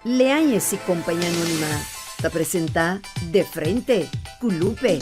Leañez y Compañía Anónima ta presenta De Frente cu Lupe.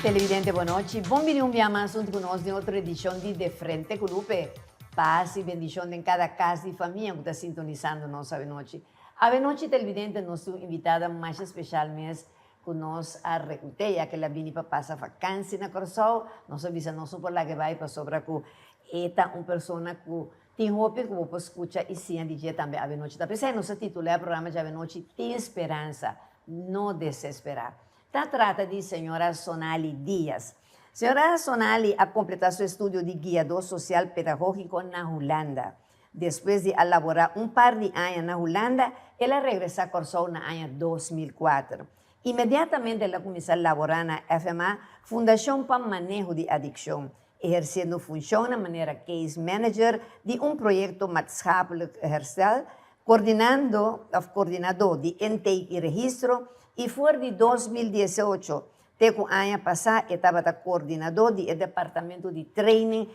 Televidente bon nochi, bon bini un bia mas hunto cu nos den otro edicion di De Frente cu Lupe. Paz y bendicion den cada cas di famia cu ta sintonisando nos awenochi. Awenochi televidente nos tin un invitada masha special mes Ku nos a rekut'é ya ku el a bini pa pasa vakansi na Kòrsou. Nos a bisa nos no por laga e bai pasobra ku e ta un persona ku tin hopi ku bo por skucha i siña di dje tambe avenochi. Ta p'esei nos a titulá e programa djawe-nochi Tin speransa, no desesperá. Ta trata di señora Sonali Diaz. Señora Sonali a kompletá su estudio di guiadó sosial pedagógiko na Hulanda. Despues di a laborá un par di aña na Hulanda, el a regresá Kòrsou na aña 2004. Inmediatamente el a kuminsá laborá na FMA, Fundashon pa Maneho di Adikshon, ehersiendo funshonnan manera case manager di un proyekto maatschappelijk herstel, kordinando òf kordinadó di intake i registro, i for di 2018 te ku aña pasá e tabata kordinadó di e departamento di training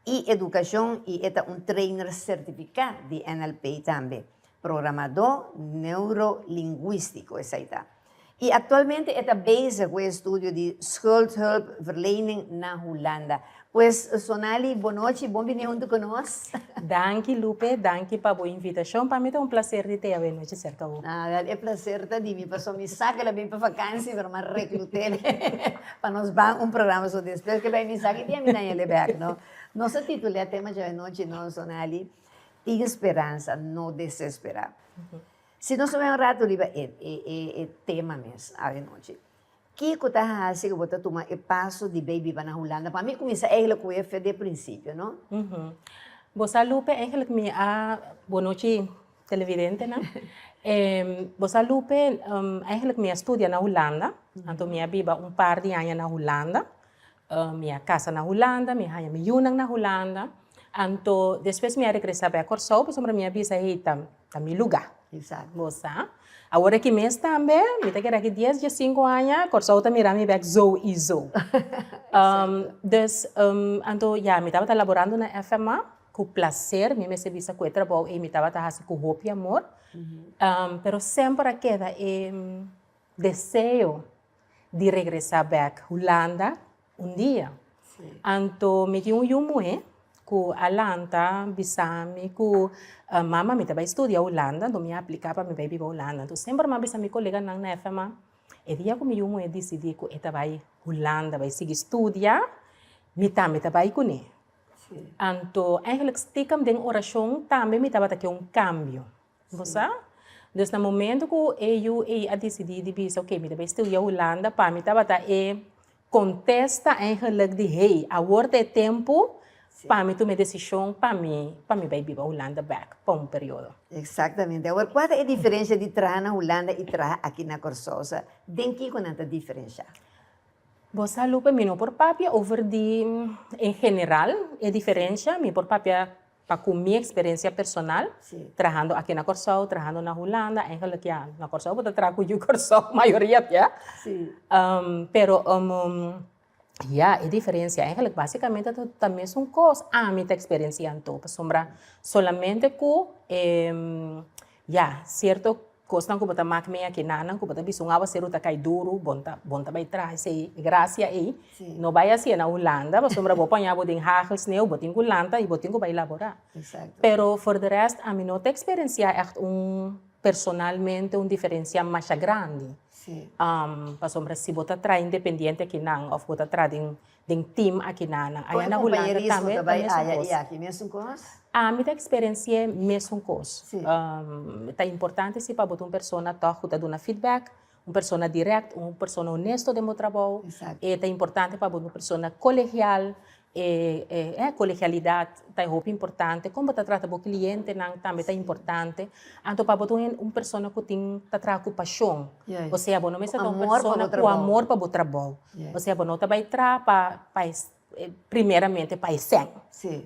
I edukashon i e ta un trainer sertifiká di NLP tambe, programadó neurolingwístiko esei ta. I aktualmente e ta bezig ku e estudio di schuldhulpverlening na Hulanda. Pues Sonali, bon nochi, bon bini huntu ku nos. Danki Lupe, danki pa bo invitashon. Pa mi ta un plaser di te awe nochi serka bo. Ah, e plaser ta di mi pasobra mi sa ku el a bin pa vakansi pero mi a reklut'é pa nos ban un programa so despues ke bai mi sa ki dia mi daña el e bek no. Nos a titul'é tema djawe nochi no Sonali, Tin speransa, no desesperá. Si nos a bai un rato riba e e tema mes awe nochi, kiko ta hasi ku bo ta tuma e paso di bai biba na Hulanda? Pa mi kuminsá eigenlijk ku e fe di e prinsipio no. Bo sa Lupe, eigenlijk mi a, bo nochi Televidentenan. Bo sa Lupe, eigenlijk mi a studia na Hulanda, anto mi a biba un par di aña na Hulanda. Mi a casa na Hulanda, mi a haña mi yunan na Hulanda. Anto despues mi a regresa bek Kòrsou pasobra mi a bisa hey ta mi lugá. Bo sa. Awor aki mes tambe mi ta keda aki dies, diesinku aña, Kòrsou ta mira mi bek zo i zo. Dus anto ya mi tabata laborando na FMA. Ku plaser, mi mester bisa ku e trabou ei mi tabata hasi ku hopi amor, pero semper a keda e deseo di regresá bèk Hulanda un dia. Anto mi tin un yu muhé ku a lanta bisa mi ku mama mi ta bai studia Hulanda, anto mi a apliká pa mi bai biba Hulanda. Anto semper mi a bisa mi koleganan na FMA, e dia ku mi yu muhé disidí ku e ta bai Hulanda bai sigui studia, mi tambe ta bai kuné. Anto eigenlijk stiekem den orashon tambe mi tabata ke un kambio. Bo sa? Dus na momento ku e yu ei a disidí di bisa oke mi ta bai studia Hulanda pa mi tabata e kontesta eigenlijk di hey awor ta e tempu pa mi tuma e desishon pa mi pa mi bai biba Hulanda bèk pa un periodo. Exactamente. Awor kua ta e diferensia di traha na Hulanda i traha aki na Kòrsou? Osea den kiko nan ta diferenshá? Bo sa Lupe, mi no por papia over di en general e diferencia, mi por papia pa cu mi experiencia personal, trahando aki na Corsou, trahando na Hulanda, eigenlijk ya, na Corsou bo ta traha cu yu Corsou mayoria bia, pero ya e diferencia eigenlijk basicamente ta mesun cos, ami ta experiencia anto, pasobra solamente cu ya cierto Kosnan ku bo ta mak mei aki nanan ku bo ta bisa un awaseru ta kai duru, bon ta bon ta bai traha esei grasia ei. No bai hasié na Hulanda pasobra bo paña bo den hagelsneeuw, bo tin ku lanta i bo tin ku bai laborá. Pero for de rest ami no ta eksperensiá ègt un personalmente un diferensia masha grandi. Pasobra si bo ta traha independiente akinan òf bo ta traha den Den team aki na Kon aya e na Hulanda compañerismo tambe ta ta bai mesun aya kos. i aki mesun kos? Ami ta eksperensi'é mesun kos. Ta importante si pa bo ta un persona tòg ku ta duna feedback, un persona dirèkt, un persona honesto den bo trabou. E ta importante pa bo ta un persona kolegial. E e colegialidad ta hopi importante, con bo ta trata bo clientenan tambe ta importante. Anto pa bo ta un persona cu tin ta traha cu pasion, osea bo no mester ta un persona cu amor pa bo trabou. Osea bo no ta bay traha pa pa primeramente pa e sèn,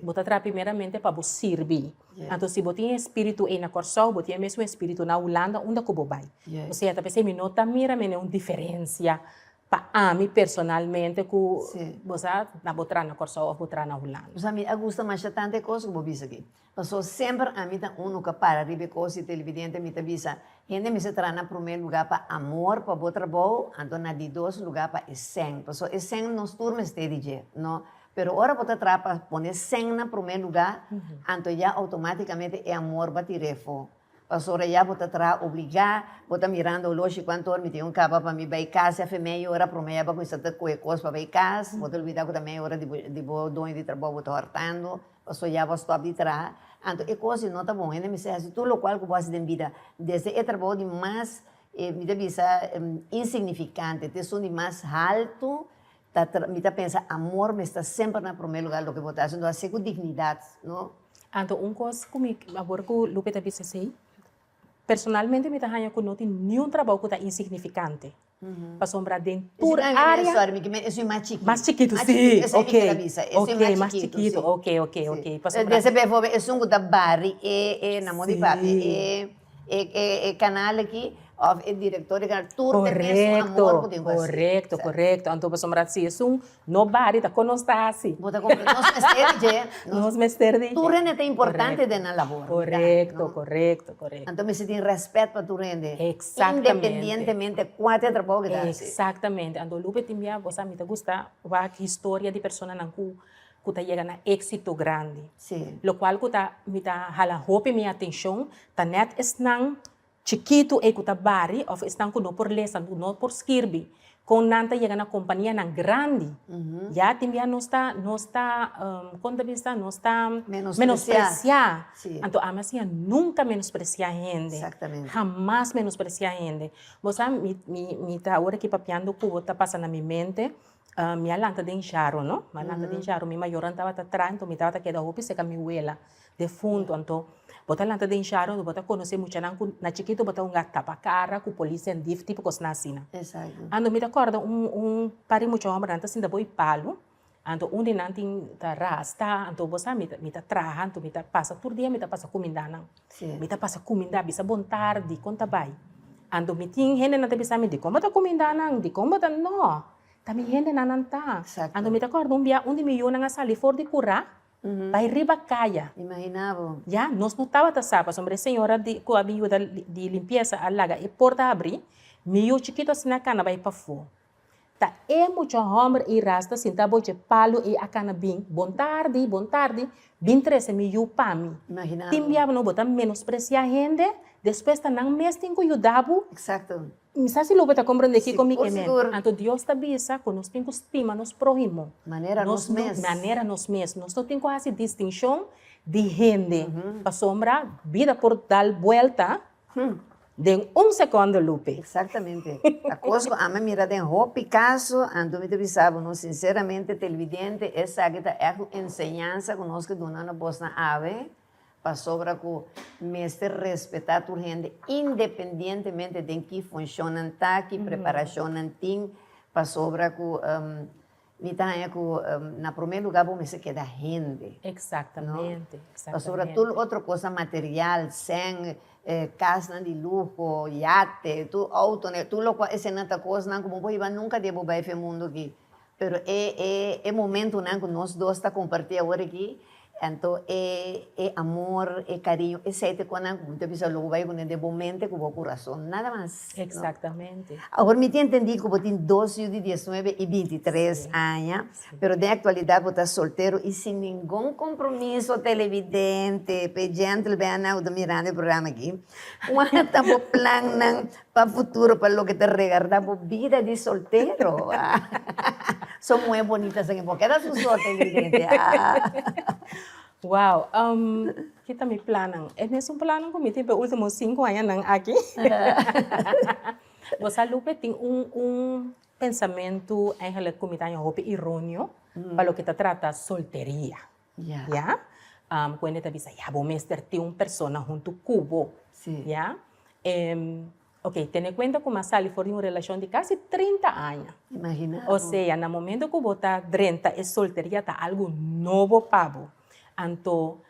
bo ta traha primeramente pa bo sirbi. Anto si bo tin e espiritu ey na Kòrsou, bo tin e mesun espiritu na Hulanda unda cu bo bay. Osea ta p'esey mi no ta mira mene un diferencia Pa ami personalmente ku bo sa na bo traha na Kòrsou òf bo traha na Hulanda. Bo sa mi a gusta masha tantu e kos ku bo bisa aki. Paso semper ami ta unu ku a para riba e kos di televidente mi ta bisa hende mester traha na promé lugá pa amor pa bo trabou anto na di dos lugá pa e sèn. Paso e sèn nos tur mester di dje no. Pero ora bo ta traha pa pone sèn na promé lugá anto ya outomátikamente e amor ba tira efo. Pasobra ya bo ta traha obligá, bo ta mirando oloshi kuantu ora mi tin un kaba pa mi bai kas, ya fe mei ora promé ya bo a kuminsá ta kohe kos pa bai kas, bo ta lubidá ku ta mei ora di bo di bo doño di trabou bo ta hòrtando, pasobra ya bo a stòp di traha. Anto e kos ei no ta bon, hende mester hasi tur lokual ku bo hasi den bida, desde e trabou di mas, mi ta bisa, insignifikante te esun di mas haltu, ta mi ta pensa amor mester semper na promé lugá loke bo ta hasi, anto hasié ku dignidat, no? Anto un kos ku mi awor ku Lupe ta bisa esei, personalmente mi ta haña ku no tin niun trabou ku ta insignifikante. Pasobra den tur área. Sorry, mi ke men esun mas chikitu. Mas chikitu, si. Oke, oke, mas chikitu, oke, oke, oke. Pasobra. Desde bijvoorbeeld esun ku ta bari e e na modo di papia e e kanal aki òf e direktor di kanal tur ta mesun amor ku tin ku hasi. Korekto, korekto. Anto pasobra si esun no bari ta kon nos ta hasi. Bo ta komprende, nos mester di dje. Nos mester di dje. Tur hende ta importante den nan labor. Korekto, korekto, korekto. Anto mester tin rèspèt pa tur hende. Eksaktamente. Independientemente kua ta e trabou ku ta hasi. Eksaktamente. Anto Lupe tin bia bo sa mi ta gusta wak historia di personanan ku ku ta yega na éksito grandi. Sí. Lokual ku ta mi ta hala hopi mi atenshon ta nèt esnan chikitu ei ku ta bari òf esnan ku no por lesa, ku no por skirbi, kon nan ta yega na kompanianan grandi. Ya tin bia nos ta nos ta kon ta bisa nos ta Menospresiá. menospresiá. Anto ami a siña nunka menospresiá hende. Exactamente. Hamas menospresiá hende. Bo sa mi mi mi ta awor aki papiando ku bo ta pasa na mi mente Mi a lanta den Jaro, no? Mi a lanta den Jaro. Mi mayornan tabata traha, anto mi tabata keda hopi serka mi wela defuntu. Anto bo ta lanta den Jaro, anto bo ta konosé muchanan ku na chikitu bo ta hunga tapa kara ku polis en dif, tipo kosnan asina. Anto mi ta kòrda un un par di mucha hòmbernan ta sinta boi palu, anto un di nan tin ta rasta, anto bo sa mi ta mi ta traha, anto mi ta pasa tur dia mi ta pasa kuminda nan. Mi ta pasa kuminda, bisa bon tardi, kon ta bai? Anto mi tin hendenan ta bisa mi, dikon bo ta kuminda nan? Dikon bo ta? No! Ta mi hendenan nan ta. Anto mi ta kòrda un bia un di mi yunan a sali for di kurá bai riba kaya. Imaginá bo. Ya, nos no tabata sa pasobra e señora di ku a bin yuda di limpiesa a laga e porta habrí, mi yu chikitu asina a kana bai pafó. Ta e mucha hòmber ei rasta sinta bo dje palu ei a kana bin, bon tardi, bon tardi, bin trese mi yu pa mi. Imaginá bo. Tin bia no bo ta menospresiá hende, despues ta nan mes tin ku yuda bo. Eksakto. Mi sa si lo bo ta komprendé kiko mi ke men. Sigur. Anto Dios ta bisa ku nos tin ku stima nos próhimo. Manera nos mes. Manera nos mes. Nos no tin ku hasi distinshon di hende, pasobra bida por dal buelta den un sekondo, Lupe. Eksaktamente. Ta kos ku ami a mira den hopi kaso, anto mi ta bisa bo no, sinseramente televidente, esaki ta ègt un enseñansa ku nos ke duna na bosnan awe. Pasobra ku mester respetá tur hende independientemente den ki funshon nan ta, ki preparashon nan tin, pasobra ku mi ta haña ku na promé lugá bo mester keda hende. Eksaktamente, eksaktamente. Pasobra tur otro kosnan material, sèn, kasnan di luho, yate, tur outonan, tur lokual eseinan ta kosnan ku bo por hiba nunka di e bo bai fe mundu aki. Pero e e e momentunan ku nos dos ta kompartí awor aki, anto e e amor, e kariño, esei ta konan ku mi ta bisa lo bo bai kuné den bo mente ku bo kurason, nada mas. Eksaktamente. Awor mi tin entendí ku bo tin dos yu di diesnuebe i bintitres aña, pero den aktualidat bo ta soltero i sin ningun kompromiso televidente, p'e gentlemannan ku ta mirando e programa aki, Kua ta bo plannan Pa futuro pa loke ta regarda bo bida di soltero. So muhe bonita sa bo keda su sorte evidente. Wow, ki ta mi plannan? E mesun plannan ku mi tin pa e ultimo sinku añanan aki. Bo sa Lupe tin un un. pensamentu eigenlijk ku mi ta haña hopi ironio pa loke ta trata solteria. Ya. Ku hende ta bisa, ya bo mester tin un persona huntu ku bo. Ya. Ok, tene kuenta ku mi a sali for di un relashon di kasi 30 aña. Imagina. Osea, na momento ku bo ta drenta e solteria ta algu nobo pa bo. Anto,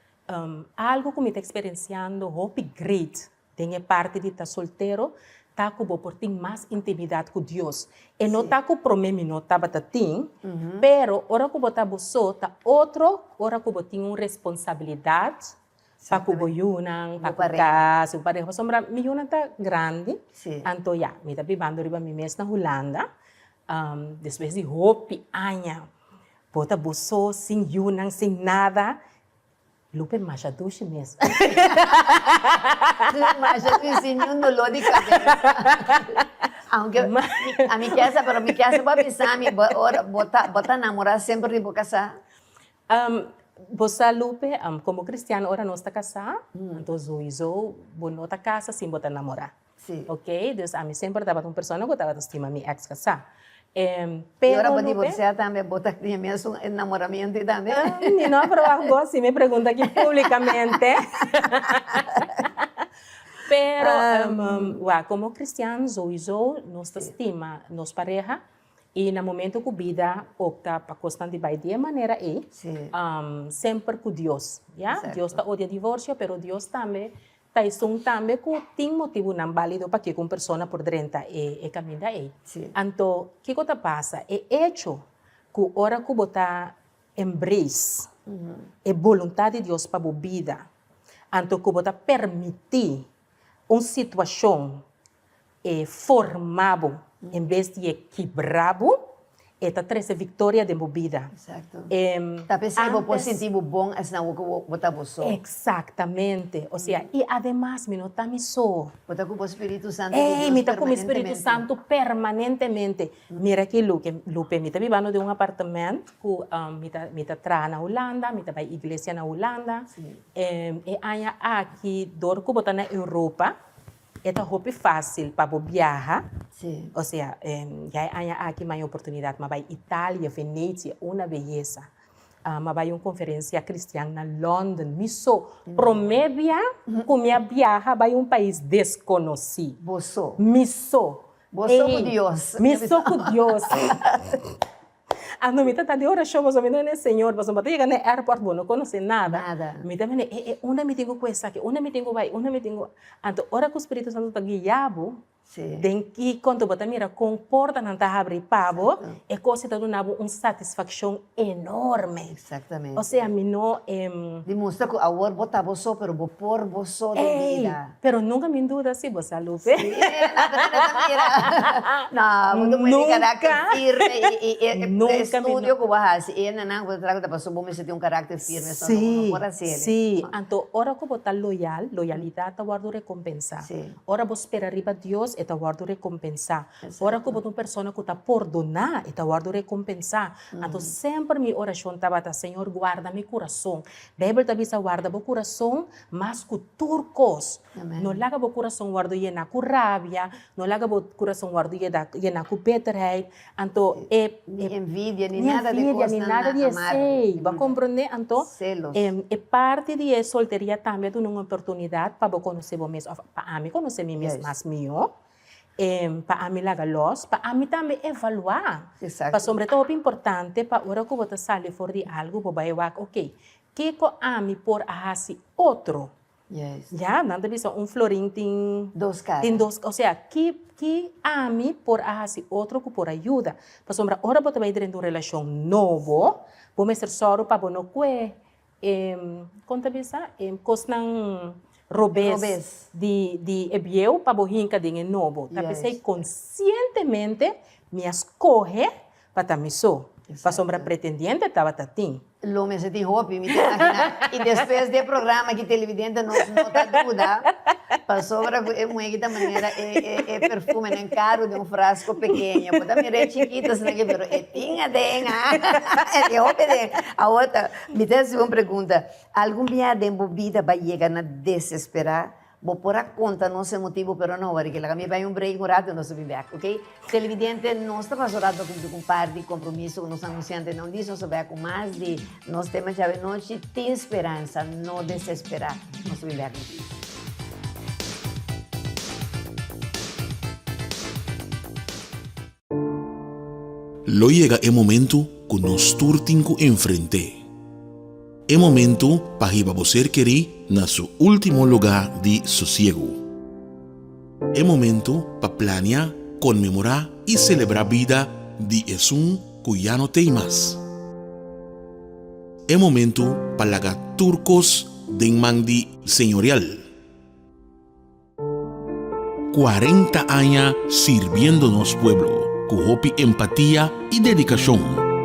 algu ku mi ta eksperensiando hopi great den e parti di ta soltero ta ku bo por tin mas intimidat ku Dios. E no ta ku promé mi no tabata tin, pero ora ku bo ta bo so ta otro ora ku bo tin un responsabilidat Pa ku bo yunan, pa ku kas, bo pareha. Pasobra mi yunan ta grandi, anto ya, mi ta bibando riba mi mes na Hulanda. Despues di hopi aña, bo ta bo so, sin yunan, sin nada. Lupe masha dushi mes. Masha dushi, sin niun dolor di kabesa. Aunke ami kier sa, pero mi kier sa bo a bisa mi, ora bo ta namora semper di bo kasá? Bo sa Lupe, komo kristiano ora nos ta kasá, anto souiso bo no ta kasa sin bo ta namorá. Ok, dus ami semper tabata un persona ku tabata stima mi eks kasá. I ora bo divorsiá tambe bo ta tin e mesun enamoramiento tambe? Mi no a proba bo si mi pregunta aki publikamente. Pero wak, komo kristian souiso nos ta stima nos pareha. I na momento ku bida opta pa kosnan di bai di e manera ei, semper ku Dios, ya. Dios ta odia divorsio, pero Dios tambe ta esun tambe ku tin motibunan bálido pakiko un persona por drenta e kaminda ei. Anto, kiko ta pasa? E echo ku ora ku bo ta embrace e boluntat di Dios pa bo bida, anto ku bo ta permití un situashon E forma bo en bes di e kibra bo, e ta trese viktoria den bo bida. Exacto. Ta p'esei bo por sinti bo bon asina awor ku bo ta bo so. Exactamente. Osea, i ademas mi no ta mi so. Bo ta ku bo Spiritu Santu di Dios permanentemente. Ey, mi ta ku mi Spiritu Santu permanentemente. Mira aki Luke, Lupe, mi ta bibando den un apartement ku mi ta mi ta traha na Hulanda, mi ta bai iglesia na Hulanda. E aña aki dor ku bo ta na Europa, E ta hopi fácil pa bo biaha. Osea, ya e aña aki mi a haña oportunidat, mi a bai Italia, Venetia, una beyesa. Mi a bai un konferensia kristian na London, mi so. Promé bia ku mi a biaha bai un pais deskonosí. Bo so. Mi so. Bo so ku Dios. Mi so ku Dios. Anto mi ta ta den orashon pasobra mi ta mende Señor pasobra bo ta yega na e airport bo no konosé nada. Nada. Mi ta mende e e unda mi tin ku ku esaki, unda mi tin ku bai, unda mi tin ku. Anto ora ku Spiritu Santu ta guia bo den kiko anto bo ta mira kon portanan ta habri pa bo, e kos ei ta duna bo un satisfakshon enorme. Exactamente. Osea mi no. Di mustra ku awor bo ta bo so pero bo por bo so den bida. Pero nunca mi duda si bo sa Lupe. Sí, no, pero no ta mira. No, bo ta pone Nunca. carácter firme y, y, y Nunca mi estudio cu bo haci, e hendenan cu bo ta traha cu ta pasobra bo mester tin un carácter firme, so no, bo no por haci el. Sí, anto ora cu bo ta loyal, loyalidad ta wordo recompensa. Ora bo spera riba Dios, e ta wordo recompensa. Ora cu bo ta un persona cu ta pordona, e ta wordo recompensa. Anto semper mi oracion tabata, Señor guarda mi curason. Bijbel ta bisa warda bo curason Mas ku tur kos, no laga bo kurason wòrdu yená ku rabia, no laga bo kurason wòrdu yená ku bitterheid, anto e. Ni envidia, ni nada di kosnan ni nada di esei. Bo a komprondé? Anto e parti di e solteria tambe a duna un oportunidat pa bo konosé bo mes òf pa ami konosé mi mes mas mihó, pa ami laga lòs, pa ami tambe evaluá. Pasobra e ta hopi importante pa ora ku bo ta sali for di algu bo bai wak, oke, Kiko ami por a hasi otro? Ya, nan ta bisa un florin tin Dos kara. tin dos, osea, ki ki ami por a hasi otro ku por a yuda? Pasobra ora bo ta bai drenta un relashon nobo, bo mester sòru pa bo no kue e, kon ta bisa, e kosnan robes Robes. di di e bieu pa bo hinka den e nobo. Ta p'esei konsientemente mi a skohe Pa ta mi so. Pasobra pretendiente tabata tin. Lo mester tin hopi, mi ta imagina. I despues di e programa aki televidente nos no ta duda, pasobra ku e muhé ki ta manera e e perfumenan karu den un frasco pekeño. Bo ta mira e chikito asina aki, pero e tin aden, ha. E tin hopi aden. Awor ta, mi ta hasi un pregunta, algun bia den bo bida bo a yega na desesperá? Bo por a konta nos e motibu pero no wòri kila mi bai un break un rato nos ta bin bèk ok. Televidente nos ta pasa un rato pa kumpli ku un par di kompromiso ku nos anunsiantenan di nos ta bai ku mas di nos tema djawe nochi tin speransa no desesperá nos ta bin bèk. Lo yega e momentu ku nos tur tin ku enfrent'é. E momentu pa hiba bo ser kerí na su último lugá di sosiegu. E momentu pa plania, konmemorá i selebrá bida di esun ku ya no t'ei mas. E momentu pa laga tur kos den man di Señorial. 40 aña sirbiendo nos pueblo ku hopi empatia i dedikashon,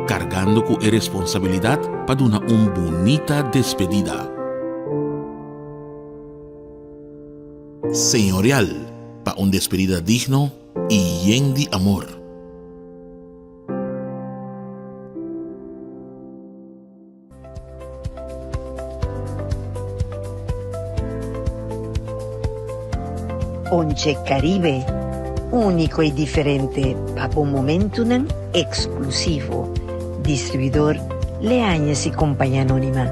kargando ku e responsabilidat pa duna un bunita despedida. Señorial pa un despedida digno i yen di amor. Ponche Caribe, úniko i diferente pa bo momentunan eksklusivo. Distribuidor Leañez y Compañía Anónima.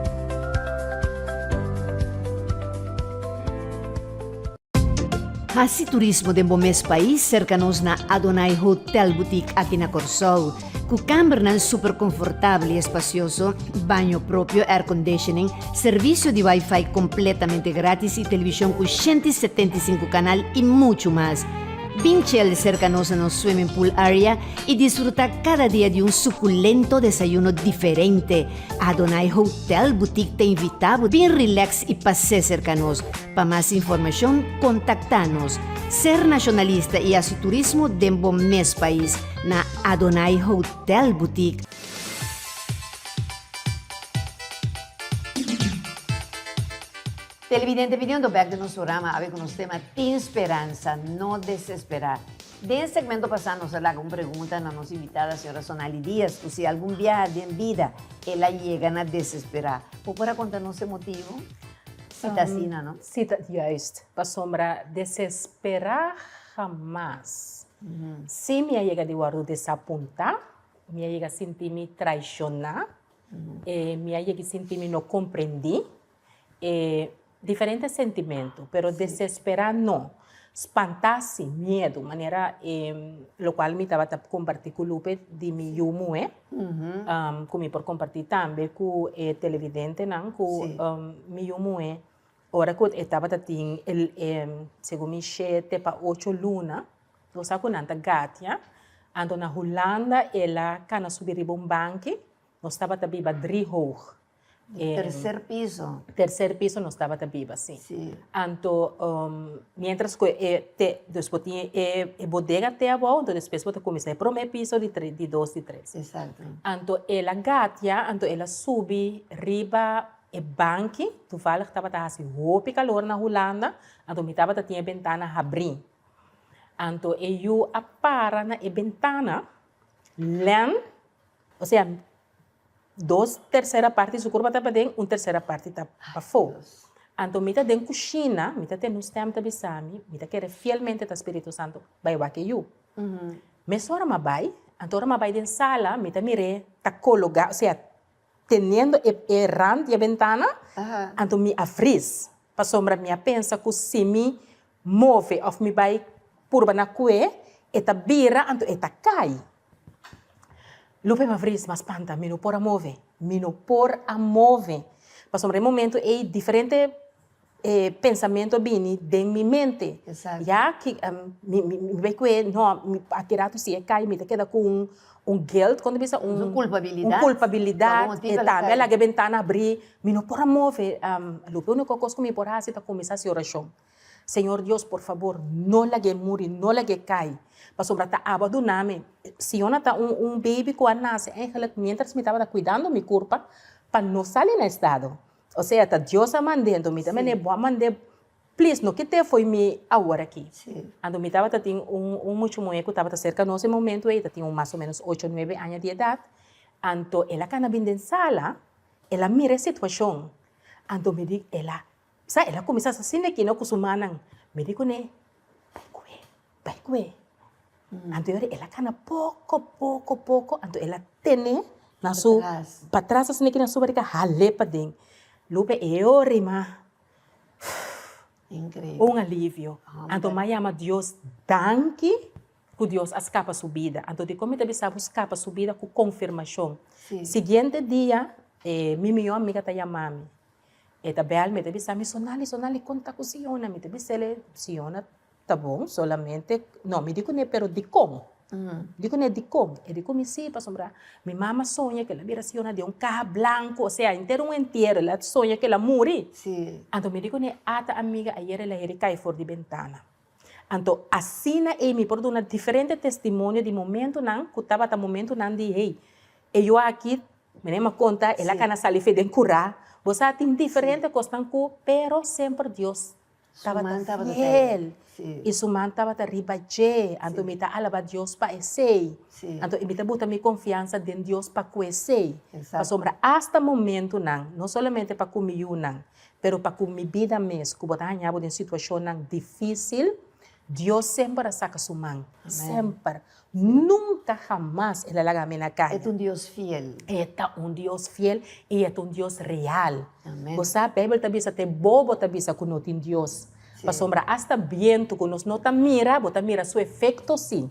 Hasi turismo den bo mes pais serka nos na Adonai Hotel Boutique aki na Kòrsou. Ku kambernan super konfortabel i espasioso, baño propio, airconditioning, servisio di wifi kompletamente gratis i televishon ku 175 kanal i muchu mas. Bin chel serka nos na nos swimming pool area i disfruta kada dia di un sukulento desayuno diferente. Adonai Hotel Boutique ta invita bo bin relax i pas'é serka nos. Pa mas informashon kontaktá nos. Ser nashonalista i hasi turismo den bo mes pais na Adonai Hotel Boutique. Televidente biniendo bek den nos programa awe ku nos tema Tin speransa, no desesperá. Den e segmento pasá nos a laga un pregunta na nos invitada señora Sonali Diaz ku si algun biaha den bida el a yega na desesperá. Bo por a konta nos e motibu? Si ta asina, no? Si ta, juist. Pasobra desesperá hamas. Si mi a yega di wòrdu desapuntá, mi a yega sinti mi traishoná, mi a yega sinti mi no komprendí, diferente sentimentu, pero desesperá no. Spantá si, miedu, manera lokual mi tabata kompartí ku Lupe di mi yu muhé. Ku mi por kompartí tambe ku e televidentenan ku mi yu muhé ora ku e tabata tin segun mi shete pa ocho luna nos sa ku nan ta gatia anto na Hulanda el a kana subi riba un banki nos tabata biba driehoog. Tercer piso. Tercer piso nos tabata biba, si. Si. Anto, mientras cu e te, dus bo tin e e bodega te abou, anto despues bo ta cuminsa e prome piso, di tre, di dos, di tres. Exacto. Anto el a gatia, anto el a subi riba e banki, toevallig tabata haci hopi calor na Hulanda, anto mi tabata tin e bentana habri. Anto e yu a para na e bentana, len, osea, Dos tercera parti di su curpa ta paden, un tercera parti ta pafó. Anto mi ta den cushina, mi ta tende un stem ta bisa mi, mi ta kere fielmente ta Spiritu Santo, bai wak e yu. Mesora m'a bai, anto ora m'a bai den sala, mi ta mir'é ta cologa, osea, teniendo e e rand di e bentana, anto mi a vris, pasobra mi a pensa cu si mi move of mi bai purba na cue, e ta bira, anto e ta cay. Lupe m'a vris, m'a spanta, mi no por a move, mi no por a move. Pasobra e momento ei diferente pensamento a bini den mi mente. Ya ki mi mi bai kue no mi aki rato si e kai mi ta keda ku un un guilt kon ta bisa un kulpabilidat un kulpabilidat e tambe a laga e bentana abri mi no por a move. Lupe uniko kos ku mi por hasi ta kuminsá hasi orashon. Señor Dios, por fabor, no lag'é muri, no lag'é kai, pasobra ta abo a duna mi. Siona ta un un baby ku a nase eigenlijk mientras mi tabata kuidando mi kurpa pa no sali na estado. Osea, ta Dios a mand'é, anto mi ta mende, bo a mand'é, please no kit'é fo'i mi awor aki. Anto mi tabata tin un un mucha muhé ku tabata serka nos e momento ei, ta tin un mas o menos ocho, nuebe aña di edat, anto el a kana bin den sala, el a mira e situashon, anto mi di, el a. Sa el a kuminsá asina aki no ku su mannan. Mi di kuné, Bai ku'é, bai ku'é. Anto e ora el a kana poko, poko, poko, anto el a tene na su patras asina aki na su barika hal'é paden. Lupe e ora ei ma un alivio. Anto mi a yama Dios danki ku Dios a skapa su bida. Anto dikon mi ta bisa bo skapa su bida ku konfirmashon? Siguiente dia mi mihó amiga ta yama mi. E ta bèl mi, e ta bisa mi, Sonali, Sonali, kon ta ku Siona? Mi ta bis'el, Siona ta bon, solamente, no, mi di kuné, pero dikon? Mi di kuné, dikon? E di ku mi, sí, pasobra mi mama soña ku el a bira Siona den un kaha blanku, osea, henter un entiero, el a soña ku el a muri. Anto mi di kuné, ata amiga, ayer el a heri kai for di bentana. Anto asina ei mi por duna diferente testimonio di momentunan ku tabata momentunan di, hey, e yu aki, mi a konta, el a kana sali fe den kurá. Bo sa tin diferente kosnan ku, pero semper Dios tabata fiel i su man tabata riba dje. Anto mi ta alaba Dios pa esei. Anto mi ta buta mi konfiansa den Dios pa ku esei. Pasobra asta momentunan, no solamente pa ku mi yunan, Pero pa ku mi bida mes ku bo ta haña bo den situashonnan difísil, Dios semper a saka su man. Semper. Nunka hamas el a laga mi na kaya. E ta un Dios fiel. E ta un Dios fiel i e ta un Dios real. Bo sa, Beibel ta bisa te bobo ta bisa ku no tin Dios. Pasobra asta bientu ku nos no ta mira, bo ta mira su efekto sí.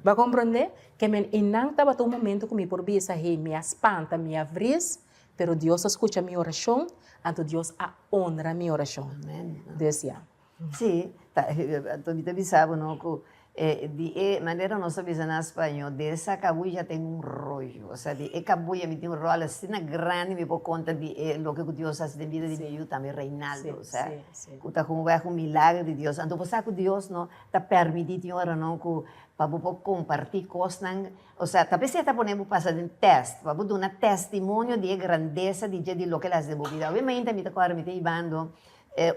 Bo a komprondé? Ke men einan tabata un momento ku mi por bisa, hey, mi a spanta, mi a vris, Pero Dios a skucha mi orashon, anto Dios a honra mi orashon. Amen. Dus ya. Sí, ta, anto mi ta bisa bo no ku di e manera nos ta bisa na spañó, de esa kabuya tengo un rollo. Osea, di e kabuya mi tin un ròl asina grandi mi por konta di e loke ku Dios hasi den bida di mi yu tambe Reinaldo. Osea, ku ta komo wèg un milagro di Dios. Anto bo sa ku Dios no ta permití tin ora no ku pa bo por kompartí kosnan. Osea, ta p'esei ta pone bo pasa den tèst, pa bo duna testimonio di e grandesa di dje, di loke el hasi den bo bida. Awe mainta mi ta kòrda mi ta hibando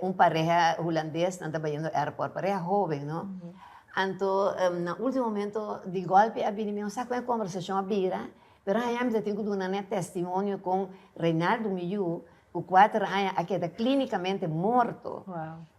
un pareha hulandes, nan ta bayendo airport, pareha hóben, no? Anto na último momento di gòlpi a bini, mi no sa kon e kòmbersashon a bira, pero haña mi ta tin ku duna nan e testimonio kon Reinaldo, mi yu, ku kuater aña a keda klínikamente morto.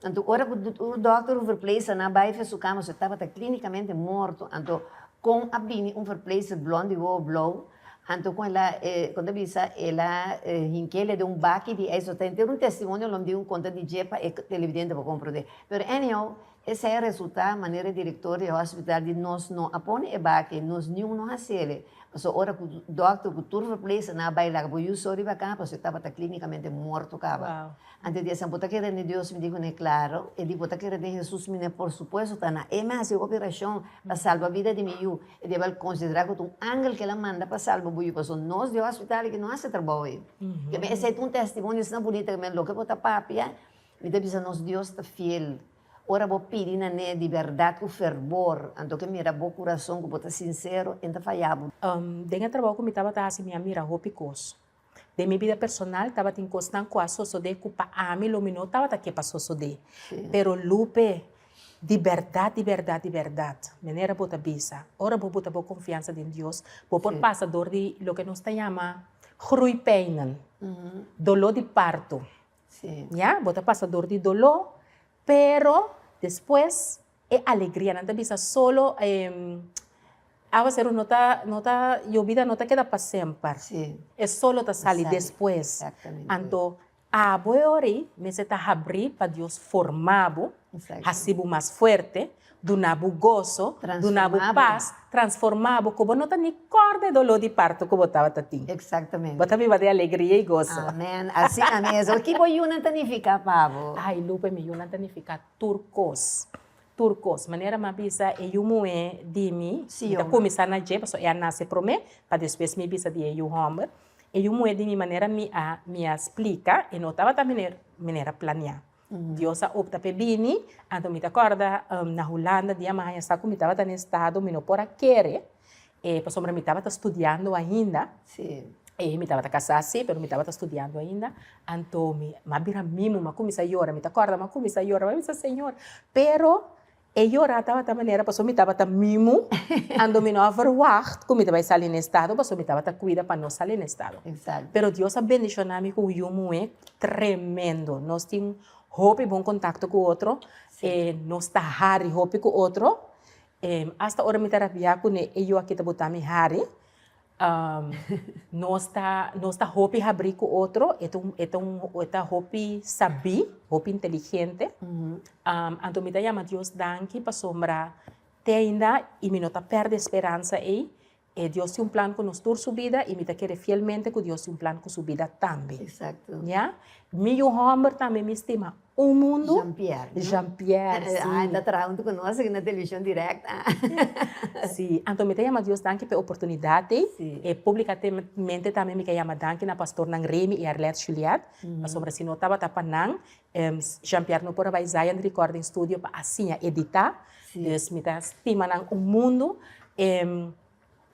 Anto ora ku dòkter un verpleegster nan a bai fe su kama, su tabata klínikamente morto. Anto kon a bini un verpleegster blond di wowo blou, anto kon el a, kon ta bisa, el a hink'é den un baki di ijs. Ta henter un testimonio lo mi di un konta di dje pa e televidente por komprondé. Pero anyhow, esei a resultá manera e direktor di e hospital di nos no a pone e baki, nos niun no hasiel. Pasobra ora ku dòkter ku tur verpleegsternan a bai laga bo yu so riba kama pasobra e tabata klínikamente morto kaba. Anto e di esnan, Bo ta kere den Dios? Mi di kuné, Klaro. E di, Bo ta kere den Hesus? Mi ne, Por supuesto, ta na e mi a hasi operashon pa salba bida di mi yu. E di, Abel, konsiderá ku ta un angel ku el a manda pa salba bo yu, pasobra nos di hospital aki no hasi trabou ei. Esei ta un testimonio asina bunita ku mi loke bo ta papia, mi ta bisa nos Dios ta fiel. Ora bo pidi na ne di bèrdat ku ferbor, anto ke mira bo kurason ku bo ta sinsero, e no ta faya bo. Den e trabou ku mi tabata hasi mi a mira hopi kos. Den mi bida personal tabatin kosnan ku a sosodé ku pa ami lo mi no tabata ke pa sosodé. Pero Lupe, di bèrdat, di bèrdat, di bèrdat, manera bo ta bisa, ora bo buta bo konfiansa den Dios, bo por pasa dor di loke nos ta yama groeipijnen, doló di parto. Ya, bo ta pasa dor di doló, pero despues e alegria, nan ta bisa solo awaseru no ta, no ta, yobida no ta keda pa semper. E solo ta sali despues. Anto abo e ora ei mester ta habrí pa Dios forma bo, hasi bo mas fuerte, Duna bo goso, duna bo pas, transformá bo ku bo no ta ni kòrda e doló di parto ku bo tabata tin. Exactamente. Bo ta biba den alegria i goso. Amen. Asina mes. Ki bo yunan ta nifiká pa bo? Ai, Lupe, mi yunan ta nifiká tur kos. Tur kos. Manera mi a bisa e yu muhé di mi, mi ta kuminsá na dje, pasobra e a nase promé, pa despues mi bisa di e yu hòmber. E yu muhé di mi, manera mi a mi a splika, e no tabata manera planiá. Dios a opta p'e bini, anto mi ta kòrda na Hulanda dia mi a haña sa ku mi tabata na estado mi no por a kere, pasobra mi tabata studiando ainda, e mi tabata kasá sí, pero mi tabata studiando ainda, anto mi a bira mimo, mi a kuminsá yora, mi ta kòrda mi a kuminsá yora, mi a bisa Señor, pero. E yora tabata manera pasobra mi tabata mimu, anto mi no a verwacht ku mi ta bai sali na estado pasobra mi tabata kuida pa no sali na estado. Pero Dios a bendishoná mi ku un yu muhé tremendo. Nos tin hopi bon kontakto ku otro, nos ta hari hopi ku otro. Asta ora mi ta rabiá kuné e yu aki ta bota mi hari. Nos ta nos ta hopi habrí ku otro, e ta un e ta un e ta hopi sabí, hopi inteligente. Anto mi ta yama Dios danki pasobra te ainda i mi no ta pèrdè speransa ei, e Dios tin un plan ku nos tur su bida i mi ta kere fielmente ku Dios tin un plan ku su bida tambe. Ya. Mi yu hòmber tambe mi stima Un mundu. Jean Pierre. No? Jean Pierre, si. Ah, e ta traha huntu ku nos aki na televishon dirèkt. Si, anto mi ta yama Dios danki pa e oportunidat ei. Si. E publikamente tambe mi ke yama danki na pastornan Remy i Arlette Juliet, pasobra si no tabata pa nan, Jean Pierre no por a bai Zion Recording Studio pa a siña editá. Si. Dus mi ta stima nan un mundu.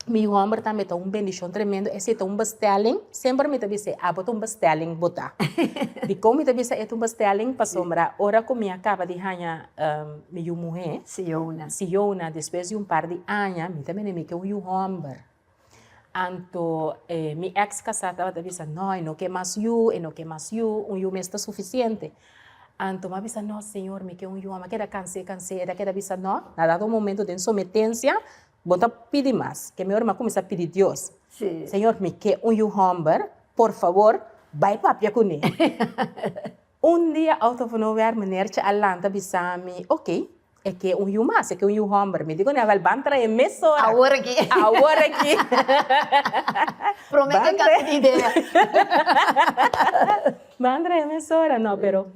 Mi yu hòmber tambe ta un bendishon tremendo, esei ta un bestelling, semper mi ta bis'é, abo ta un bestelling bo ta. Dikon mi ta bisa e ta un bestelling? Pasobra ora ku mi a kaba di haña mi yu muhé, Siona. Siona, despues di un par di aña, mi ta mende mi ke un yu hòmber. Anto mi èks kasá tabata bisa, no, e no ke mas yu, e no ke mas yu, un yu mes ta sufisiente. Anto mi a bisa, no, Señor, mi ke un yu hòmber. Mi a keda kans'é, kans'é, el a keda bisa, no, na dado momento den sometensia, Bo ta pidi mas. Ke mi ora mi a kuminsá pidi Dios, Señor, mi ke un yu hòmber, por fabor, bai papia kuné. Un dia out of nowhere menertje a lanta bisa mi, Ok, e ke un yu mas, e ke un yu hòmber. Mi di kuné, Awel, ban trae mesora. Awor aki. Awor aki. Promé ke kambia di idea. Ban trae mesora. No, pero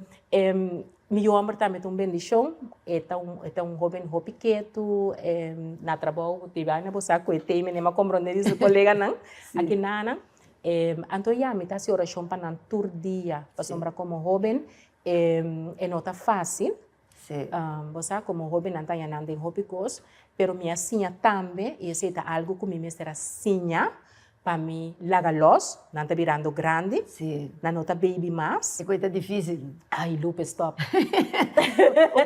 Mi yu homber tambe ta un bendishon, e ta un e ta un hoben hopi ketu, na trabou di baina bo sa ku e tei mene a komprondé di su koleganan aki nanan. Anto ya mi ta hasi orashon pa nan tur dia, pasobra komo hoben e no ta fásil, bo sa komo hoben nan ta haña nan den hopi kos, pero mi a siña tambe i esei ta algu ku mi mester a siña Pa mi laga los, nan ta birando grandi, nan no ta baby mas. E koe ta dificil. Ay Lupe stop.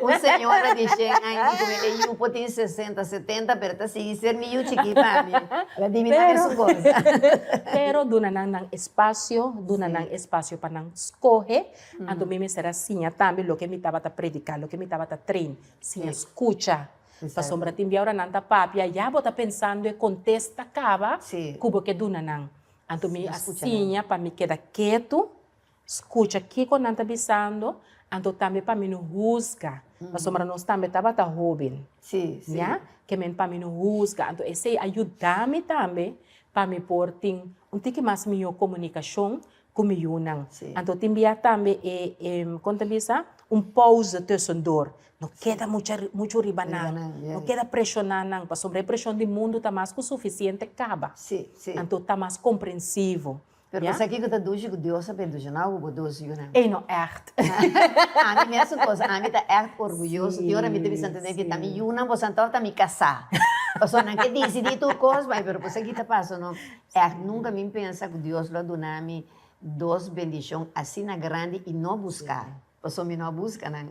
Un señora di shen aña di ku e yu por tin sesenta, setenta pero ta sigui ser mi yu chikí pa mi. La di mi nan esun kos. Pero duna nan nan espacio, duna nan espacio pa nan scoge, anto mi mester a siña tambe loke mi tabata predica, loke mi tabata train, siña scucha. Pasobra tin bia ora nan ta papia, ya bo ta pensando e kontesta kaba ku bo ke duna nan. Anto mi a siña pa mi keda ketu, skucha kiko nan ta bisando, anto tambe pa mi no husga, pasobra nos tambe tabata hóben. Ya, ke men pa mi no husga. Anto esei a yuda mi tambe pa mi por tin un tiki mas mihó komunikashon ku mi yunan. Anto tin bia tambe e, e, kon ta bisa, un pauze tussendoor. No keda mucha, muchu riba nan, no keda preshoná nan, pasobra e preshon di mundu ta mas ku sufisiente kaba. Anto ta mas komprensivo. Pero bo sa kiko ta dushi ku Dios a bendishoná ku bo dos yunan? Ey no ègt. Ami mesun kos, ami ta ègt orguyoso. Tin ora mi ta bisa Antoinette ta mi yunan, boso anto ta mi kasá. Pasobra nan ke disidí tur kos bai, pero bo sa ki ta pasa no? Ègt nunka mi pensa ku Dios lo a duna mi dos bendishon asina grandi i no buska, pasobra mi no a buska nan.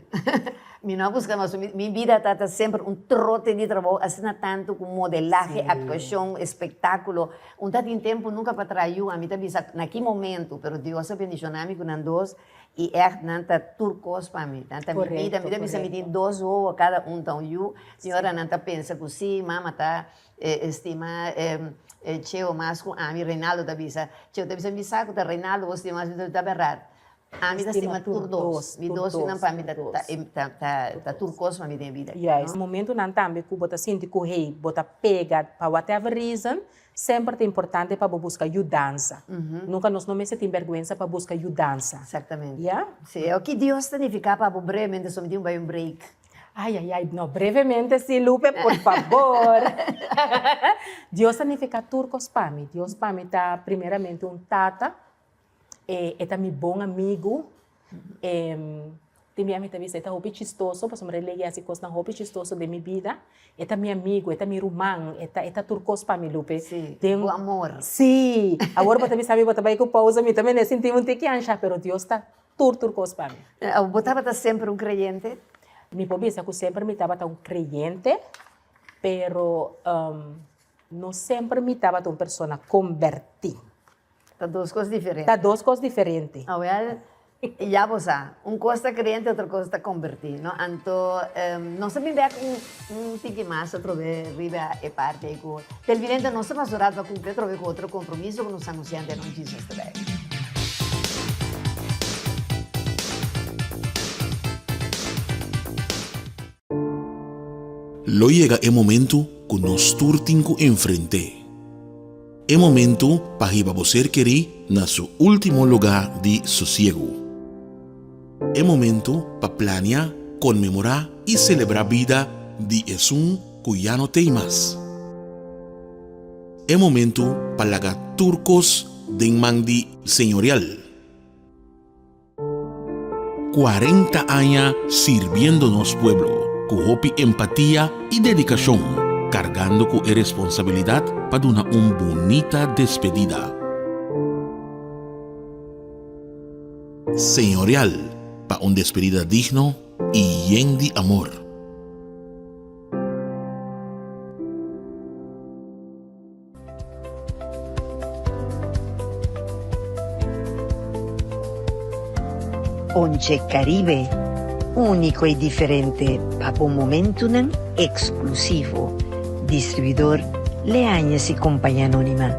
Mi no a buska nan, pasobra mi bida tabata semper un trote di trabou asina tantu ku modelahe, aktuashon, espektákulo. Un ta tin tempu nunka pa traha yu, ami ta bisa na ki momentu, pero Dios a bendishoná mi ku nan dos i ègt nan ta tur kos pa mi. Nan ta mi bida, mi ta bisa mi tin dos wowo, kada un ta un yu. Tin ora nan ta pensa ku si, mama ta E stima e Cheo mas ku ami, Reinaldo ta bisa. Cheo ta bisa, mi sa ku ta Reinaldo bo stima mas, mi ta bèrdat. Ami ta stima tur dos. Mi dos yunan pa mi ta tur kos pa mi den bida. Juist. Momentunan tambe ku bo ta sinti ku hey, bo ta pega pa whatever reason, semper ta importante pa bo buska yudansa. Nunka nos no mester tin bèrgwensa pa buska yudansa. Exactamente. Ya? Sí. Ki Dios ta nifiká pa bo brevemente, so mi tin ku bai un break. Ay, ay, ay, no, brevemente sí, Lupe, por fabor. Dios ta nifica tur cos pa mi. Dios pa mi ta primeramente un tata, e, e ta mi bon amigu. E, tin bia mi ta bisa e ta hopi chistoso, pasobra e legi haci cosnan hopi chistoso den mi bida. E ta mi amigu, e ta mi ruman, e ta, e ta tur cos pa mi, Lupe. Sí, Den, cu amor. Sí, awor bo ta bisa mi bo ta bay cu pausa, mi ta mende sinti un tiki ansha, pero Dios ta tur, tur cos pa mi. Bo tabata semper un creyente? Mi por bisa ku semper mi tabata un kreyente, pero no semper mi tabata un persona kombertí. Ta dos kos diferente. Ta dos kos diferente. Awel, ya bo sa, un kos ta kreyente, otro kos ta kombertí, no? Anto, nos ta bin bek un un tiki mas atrobe riba e parti ei ku televidente nos ta pasa un rato pa kumpli atrobe ku otro kompromiso ku nos anunsiante anon Jesus ta bek. Lo yega e momento ku nos tur tin ku enfrent'é. E momento pa hiba bo ser kerí na su último lugá di sosiegu. E momento pa plania, konmemorá i selebrá bida di esun ku ya no t'ei mas. E momento pa laga tur kos den man di Señorial. 40 aña sirbiendo nos pueblo ku hopi empatia i dedikashon, kargando ku e responsabilidat pa duna un bunita despedida. Señorial pa un despedida digno i yen di amor. Ponche Caribe, úniko i diferente pa bo momentunan eksklusivo. Distribuidor Leañez y Compañía Anónima.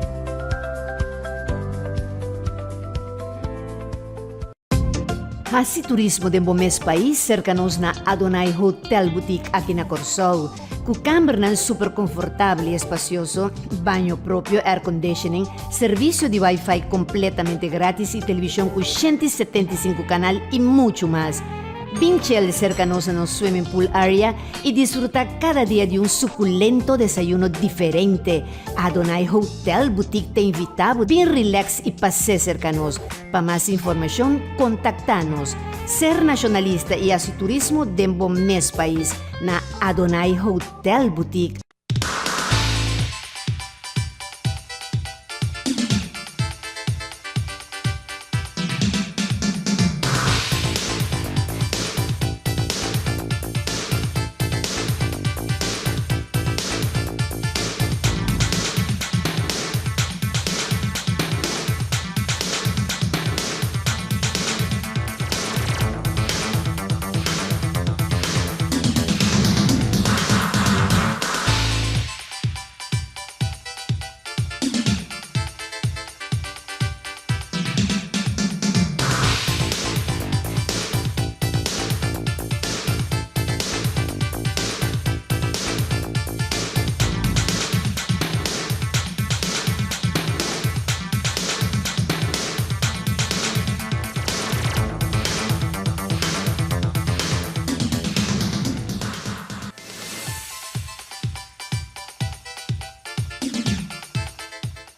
Hasi turismo den bo mes pais serka nos na Adonai Hotel Boutique aki na Kòrsou. Ku kambernan super konfortabel i espasioso, baño propio, airconditioning, servisio di wifi kompletamente gratis i televishon ku 175 kanal i muchu mas. Bin chel serka nos na nos swimming pool area i disfrutá kada dia di un sukulento desayuno diferente. Adonai Hotel Boutique ta invitá bo bin relax i pas'é serka nos. Pa mas informashon kontaktá nos. Ser nashonalista i hasi turismo den bo mes pais na Adonai Hotel Boutique.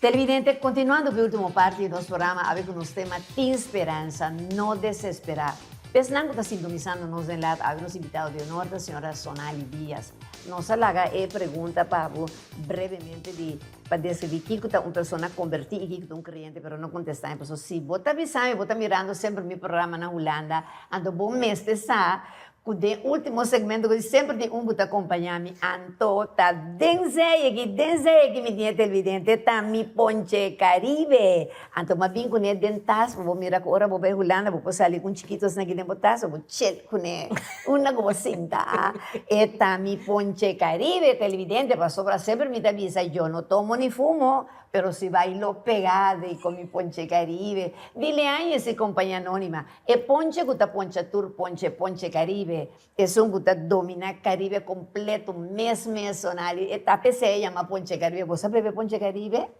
Televidente, continuando cu e ultimo parti di nos programa, awe cu nos tema Tin Speransa, No Desesperá. Pesnan cu ta sintonisando nos den lat, awe nos invitado di honor ta señora Sonali Diaz. Nos a laga e pregunta pa bo brevemente di pa describi kico ta un persona converti y kico ta un creyente, pero no contesta mi pasobra si bo ta bisa mi bo ta mirando semper mi programa na Hulanda, anto bo mester sa Ku den ultimo segmento ku di semper tin un ku ta kompañá mi anto ta den zee aki, den zee aki mi tin e televidente ta mi Ponche Caribe. Anto m'a bin kuné den tas pa bo mira ku ora bo bai Hulanda bo por sali ku un chikito asina aki den bo tas pa bo chel kuné unda ku bo sinta. E ta mi Ponche Caribe televidente pasobra semper mi ta bisa yo no tomo ni fumo pero si bailo pegado y con mi Ponche Caribe. Dile aña si Compañía Anónima. E ponche ku ta poncha tur ponche, ponche Caribe, esun ku ta domina Caribe kompleto mes mes Sonali, e ta p'esei e yama ponche Caribe. Bo sa bebe ponche Caribe?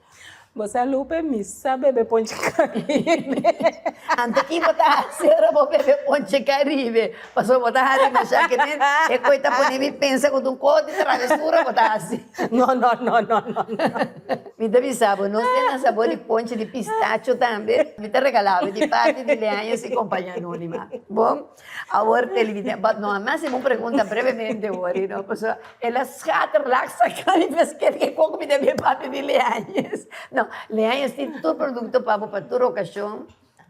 Bo sa Lupe, mi sa bebe ponche Caribe. Anto ki bo ta hasi ora bo bebe ponche Caribe? Pasobra bo ta hasi masha ke den e koi ta pone mi pensa ku ta un kos di travesura bo ta hasi. No, no, no, no, no. Mi ta bisa bo, nos tin nan sabor di ponche di pistacho tambe. Mi ta regala bo di parti di Leaños y Compañía Anónima. Bon, awor televidente, but no, mi a hasi un pregunta brevemente wori, no, pasobra el a schaterlach saca mi pesket ke koko mi ta bia papia di Leaños. No, Leaños tin tur producto pa bo pa tur ocasion.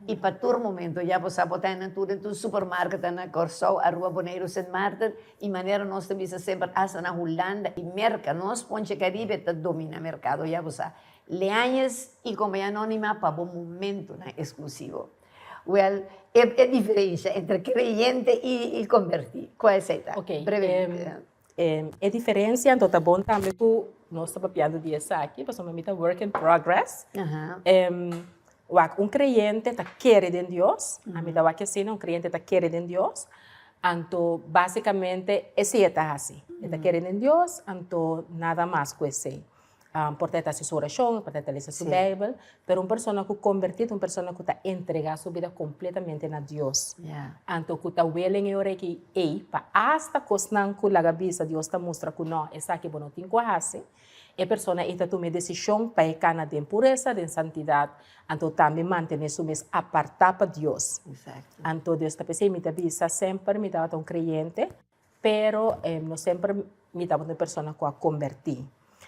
I pa tur momento ya bo sa bo ta hende tur den tur supermarket na Kòrsou, Aruba, Boneiru, Sint Maarten i manera nos ta bisa semper hasta na Hulanda i Merka nos Ponche Caribe ta domina merkado ya bo sa. Leañez i Compañía Anónima pa bo momentonan eksklusivo. Wèl e e diferensha entre kreyente i i kombertí kua esei ta? Ok, Brevemente. e diferensia anto ta bon tambe ku nos ta papiando di esaki pasobra mi ta work in progress. Wak, un kreyente ta kere den Dios, ami ta wak asina, un kreyente ta kere den Dios, anto basikamente esei e ta hasi, e ta kere den Dios, anto nada mas ku esei. Por ta e ta hasi su orashon, por ta e ta lesa su Beibel, pero un persona ku kombertí ta un persona ku ta entregá su bida kompletamente na Dios. Anto ku ta welen e ora aki ei pa asta kosnan ku laga bisa Dios ta mustra ku nò, esaki bo no tin ku hasi. E persona ei ta tuma e desishon pa e kana den puresa, den santidat, anto tambe mantené su mes apartá pa Dios. Anto Dios ta p'esei mi ta bisa semper mi tabata un kreyente, pero no semper mi tabata un persona ku a kombertí.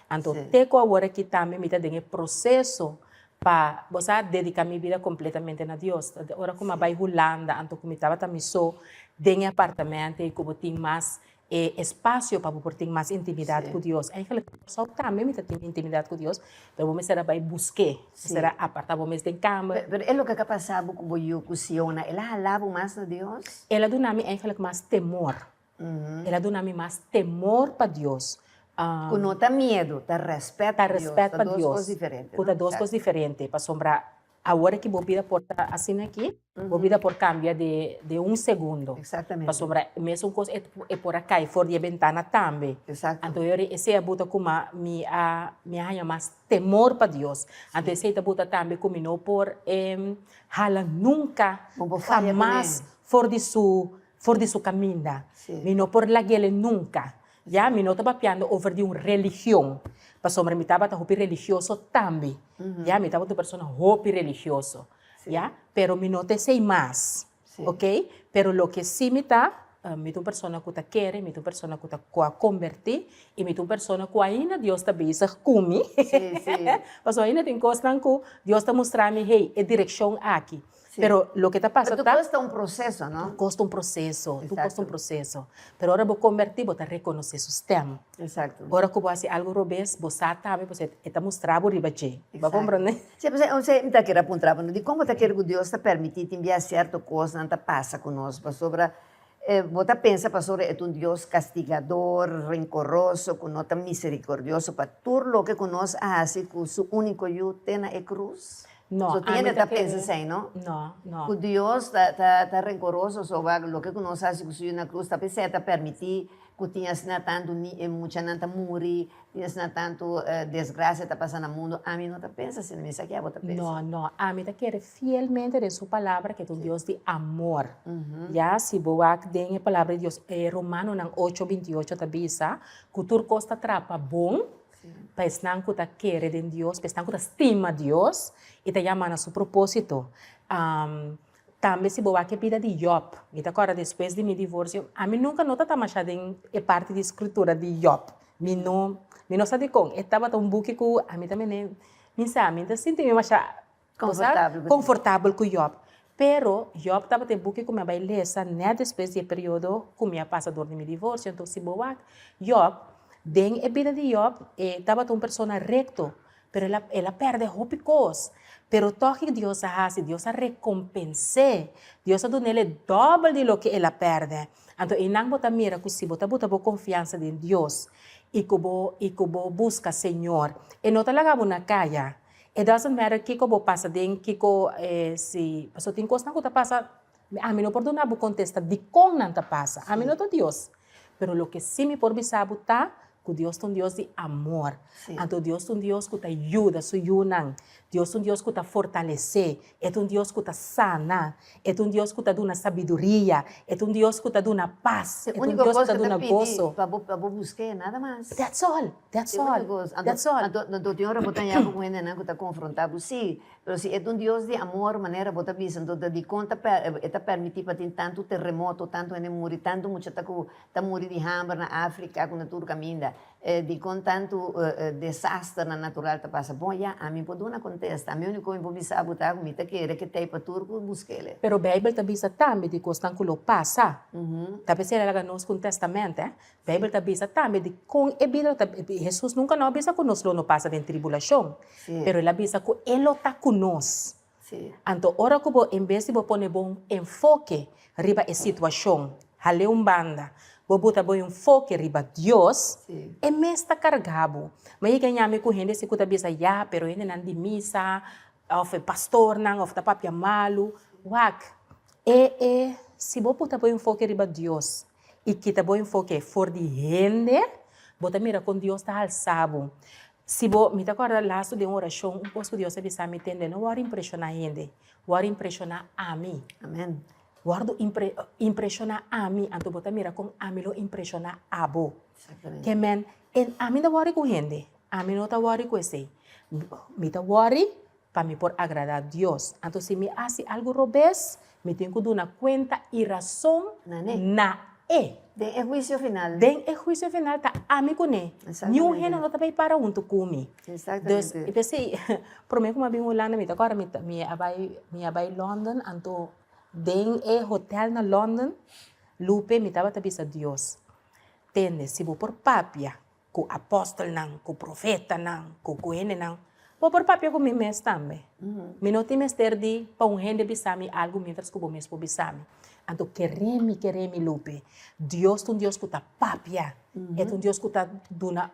Anto te ku awor aki tambe mi ta den e proseso pa, bo sa, dediká mi bida kompletamente na Dios. Ora ku mi a bai Hulanda, anto ku mi tabata mi so den e apartamento ei ku bo tin mas e espasio pa bo por tin mas intimidat ku Dios. Eigenlijk Kòrsou tambe mi ta tin intimidat ku Dios, pero bo mester a bai busk'é, mester a apartá bo mes den kamer. Pero e loke ka pasa bo ku bo yu ku Siona, el a halá bo mas na Dios? El a duna mi eigenlijk mas temor. El a duna mi mas temor pa Dios. Ku no ta miedu, ta rèspèt pa Dios. Ta rèspèt pa Ta dos Dios. kos diferente, Ku no? ta dos kos diferente, pasobra Awor ki bo bida por ta asina aki, bo bida por cambia de de un segundo. Exactamente. Pasobra mesun cos e e por a cay for di e bentana tambe. Exacto. Anto yori esey a buta kuma mi a mi a haña mas temor pa Dios. Anto esey ta buta tambe cu mi no por hala nunca, Bo por falla cu jamas ne. for di su for di su caminda. Si. Mi no por laguele nunca. Ya, mi no ta papiando over di un religion, pasobra mi tabata hopi religioso tambe, ya, mi tabata un persona hopi religioso, ya, pero mi no ta esei mas, ok, pero loke si mi ta, mi ta un persona ku ta kere, mi ta un persona ku ta ku a kombertí, i mi ta un persona ku ainda Dios ta bezig ku mi, pasobra ainda tin kosnan ku Dios ta mustra mi, hey, e direkshon aki, Pero loke ta pasa ta. Pero tur kos ta un proseso, no? Tur kos ta un proseso, tur kos ta un proseso. Pero ora bo kombertí bo ta rekonosé su stèm. Exacto. Ora ku bo hasi algu robes, bo sa tambe pasobra e ta mustra bo riba dje. Bo a komprondé? Sí, pasobra onsei mi ta kere a puntra bo, no, dikon bo ta kere ku Dios ta permití tin bia sierto kosnan ta pasa ku nos? Pasobra bo ta pensa pasobra e ta un Dios kastigador, renkoroso, ku no ta miserikordioso pa tur loke ku nos a hasi ku su úniko Yu te na e krus? No, So ami tiende ta ta pensa kere. esei, no? No, no. Ku Dios ta ta ta renkoroso soba loke ku nos hasi ku su yu na krus ta p'esei ta permití ku tin asina tantu ni e muchanan ta muri, tin asina tantu desgrasia ta pasa na mundu. Ami no ta pensa asina, mi sa ke abo ta pensa. No, no. Ami ta kere fielmente den su palabra ke ta un Dios di amor. Ya, si bo wak den e palabra di Dios, e Romanonan ocho binti ocho ta bisa ku tur kos ta traha pa bon Pa esnan ku ta kere den Dios, pa esnan ku ta stima Dios i ta yama na su propósito. Tambe si bo wak e bida di Jòb, mi ta kòrda despues di mi divorsio, ami nunka no ta tamasha den e parti di skritura di Jòb. Mi no, mi no sa dikon. E tabata un buki ku ami ta mene, mi sa, mi ta sinti mi masha Konfortabel ku Jòb. Pero, Jòb tabata e buki ku mi a bai lesa nèt despues di e periodo ku mi a pasa dor di mi divorsio. Enton, si bo wak Jòb, den e bida di Jòb, e tabata un persona rekto, pero el a el a pèrdè hopi kos. Pero tòg kiko Dios a hasi? Dios a rekompens'é. Dios a dun'el e dòbel di loke el a pèrdè. Anto einan bo ta mira ku si bo ta buta bo konfiansa den Dios i ku bo i ku bo buska Señor, e no ta laga bo na kaya. It doesn't matter kiko bo pasa den, kiko si, pasobra tin kosnan ku ta pasa, ami no por duna bo kontesta dikon nan ta pasa, ami no ta Dios. Pero loke si mi por bisa bo ta ku Dios ta un Dios di amor. Anto Dios ta un Dios ku ta yuda su yunan, Dios ta un Dios ku ta fortalesé, e ta un Dios ku ta sana, e ta un Dios ku ta duna sabiduria, e ta un Dios ku ta duna pas, e ta un Dios ku ta duna goso. Pa bo busk'é, nada mas. That's all. That's all. That's all. Anto, anto tin ora bo ta haña bo ku hendenan ku ta konfrontá bo, sí, pero si e ta un Dios di amor, manera bo ta bisa, anto ta dikon ta per, e ta permití pa tin tantu teremoto, tantu hende muri, tantu mucha ta ku ta muri di hamber na Afrika ku na tur kaminda? bida? Dikon tantu desasternan natural ta pasa? Bon, ya, ami por duna kontesta. Ami úniko mi por bisa bo ta ku mi ta kere ku t'ei pa tur ku busk'el. Pero Beibel ta bisa tambe di kosnan ku lo pasa. Ta p'esei el a laga nos ku un tèstamènt, eh. Beibel ta bisa tambe di kon e bida lo ta. Hesus nunka no a bisa ku nos lo no pasa den tribulashon, pero el a bisa ku e lo ta ku nos. Anto ora ku bo en bes di bo pone bo enfoke riba e situashon, hal'é un banda, bo buta bo enfoke riba Dios, e mes ta karga bo. Mi a yega ñami ku hende si ku ta bisa, ya, pero hendenan di misa, òf e pastornan, òf ta papia malu. Wak, e e si bo buta bo enfoke riba Dios i kita bo enfoke for di hende, bo ta mira kon Dios ta halsa bo. Si bo, mi ta kòrda lastu den orashon un kos ku Dios a bisa mi, tende, no wòrdu impreshoná hende, wòrdu impreshoná ami. Amen. Wòrdu impre, impreshoná ami, anto bo ta mira kon ami lo impreshoná abo. Exactamente. Ke men, en ami no ta wòri ku hende, ami no ta wòri ku esei. Mi ta wòri pa mi por agradá Dios. Anto si mi hasi algu robes, mi tin ku duna kuenta i rason Na ne. na e. Den e huisio final. Den e huisio final ta ami ku ne. Niun Exactamente. hende no ta bai para huntu ku mi. Dus, Exactamente. i p'esei, promé ku mi a bin Hulanda mi ta kòrda mi ta mi a bai mi a bai London, anto den e hotel na London, Lupe, mi tabata bisa Dios, tende, si bo por papia ku apòstelnan, ku profetanan, ku ku hendenan, bo por papia ku mi mes tambe. Mi no tin mester di pa un hende bisa mi algu miéntras ku bo mes por bisa mi. Anto kere mi, kere mi Lupe, Dios ta un Dios ku ta papia, e ta un Dios ku ta duna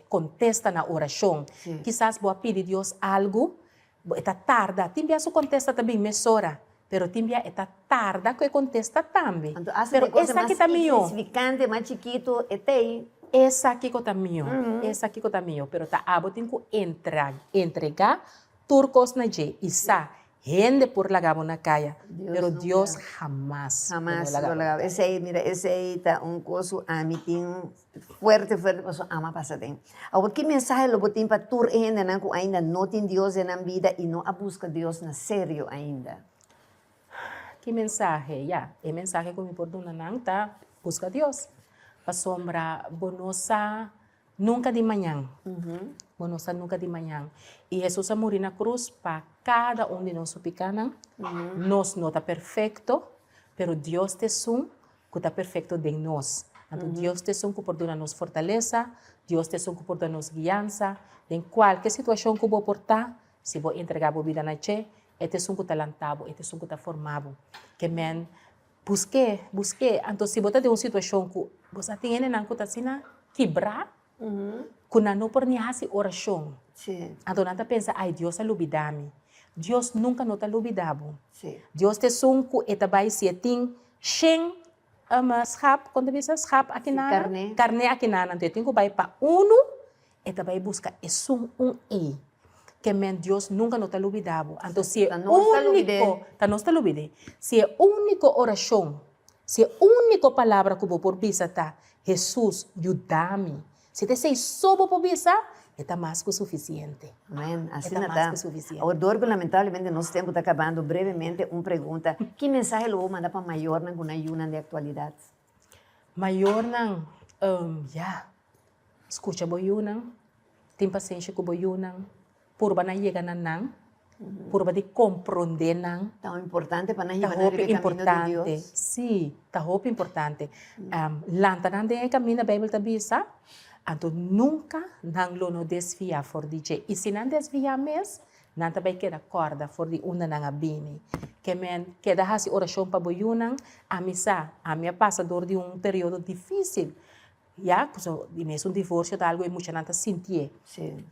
kontesta na orashon. Kisas bo a pidi Dios algu, Bo e ta tarda. Tin bia su kontesta ta bin mesora, pero tin bia e ta tarda ku e kontesta tambe. Anto hasta Pero di cosa esaki mas ta mihó. insignificante, mas chikitu, e ta ei. Esaki ku ta mihó, esaki ku ta mihó. Pero ta abo tin ku entra, entregá tur kos na dje i sa, hende por laga bo na kaya, Dios pero nunka. Dios hamas lo no Hamas laga lo bo laga na bo. kaya. Esei, mira, esei ta un kos ku ami tin Fuerte fuerte paso ama pasa den. Awor ki mensahe lo bo tin pa tur e hendenan ku ainda no tin Dios den nan bida i no a buska Dios na serio ainda? Ki mensahe? Ya, e mensahe ku mi por duna nan ta buska Dios. Pasobra bo no sa nunka di mañan. Bo no sa nunka di mañan. I Hesus a muri na krus pa kada un di nos su pikanan. Nos no ta perfekto, pero Dios ta esun ku ta perfekto den nos. Anto Dios ta esun ku por duna nos fortalesa, Dios ta esun ku por duna nos guiansa. Den kualke situashon ku bo por ta, si bo entregá bo bida na dje, e ta esun ku ta lanta bo, e ta esun ku ta forma bo. Ke men, busk'é, busk'é. Anto si bo ta den un situashon ku bo sa tin hendenan ku ta asina kibrá, ku nan no por ni hasi orashon. Anto nan ta pensa, Ai, Dios a lubidá mi. Dios nunka no ta lubidá bo. Dios ta esun ku e ta bai si e tin shen schap, kon ta bisa schap akinan? Karné. Karné akinan, anto e tin ku bai pa unu, e ta bai buska esun un ei. Ke men Dios nunka no ta lubidá bo. Anto si e úniko, ta nos ta lubid'é. Si e úniko orashon, si e úniko palabra ku bo por bisa ta, Hesus, yuda mi. Si ta esei so bo por bisa, e ta mas ku sufisiente. Amen, E ta asina mas ta. ku sufisiente. Awor, dor ku lamentablemente nos tempu ta kabando, brevemente un pregunta, ki mensahe lo bo manda pa mayornan ku nan yunan den aktualidat? Mayornan, ya, skucha bo yunan, tin pasenshi ku bo yunan, purba na yega na nan, purba di komprondé nan. Ta importante pa nan Ta hiba nan hopi riba e kamino di importante, Dios. sí, ta hopi importante. Lanta nan den e kaminda, Beibel ta bisa, anto nunka nan lo no desviá for di dje. I si nan desviá mes, nan ta bai keda kòrda for di unda nan a bini. Ke men keda hasi orashon pa bo yunan, ami sa, ami a pasa dor di un periodo difísil, Ya, pasobra di mes un divorsio ta algu e muchanan ta sintié.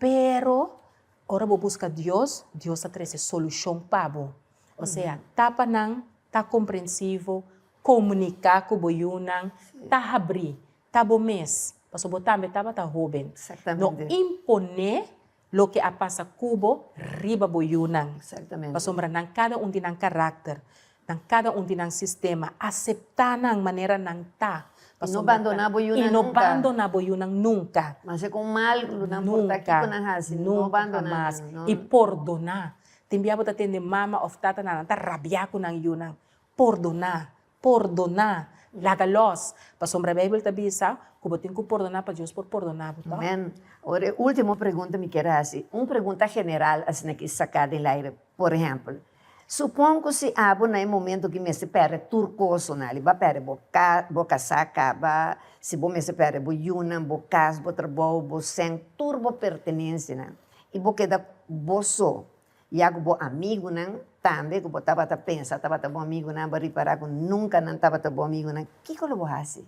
Pero ora bo buska Dios, Dios ta trese solushon pa bo. Osea, ta pa nan, ta komprensivo, komuniká ku bo yunan, ta habrí, ta bo mes, pasobra bo tambe tabata hóben. No imponé loke a pasa ku bo riba bo yunan. Pasobra nan kada un tin nan karakter, nan kada un tin nan sistema. Aseptá nan manera nan ta. I no bandoná bo yunan I no nunka. bandoná bo yunan nunka. Maske kon mal ku nan por ta, kiko nan hasi, no Nunka, bandoná hamas. nan, no. I pordoná. Tin bia bo ta tende mama òf tata nan, nan ta rabiá ku nan yunan. Pordoná, pordoná. Laga lòs, pasobra Beibel ta bisa ku bo tin ku pordoná pa Dios por pordoná bo, tòg? Amen. Ora e último pregunta mi kier hasi, un pregunta general asina ki saká den laire. Por ehèmpel, supon ku si abo na e momento ki mester pèrdè tur kos, Sonali, bo a pèrdè bo ka, bo kasá kaba, si bo mester pèrdè bo yunan, bo kas, bo trabou, bo sèn, tur bo pertenensianan, i bo keda bo so, Ya ku bo amigunan tambe ku bo tabata pensa tabata bo amigunan, bo ripará ku nunka nan tabata bo amigunan, kiko lo bo hasi?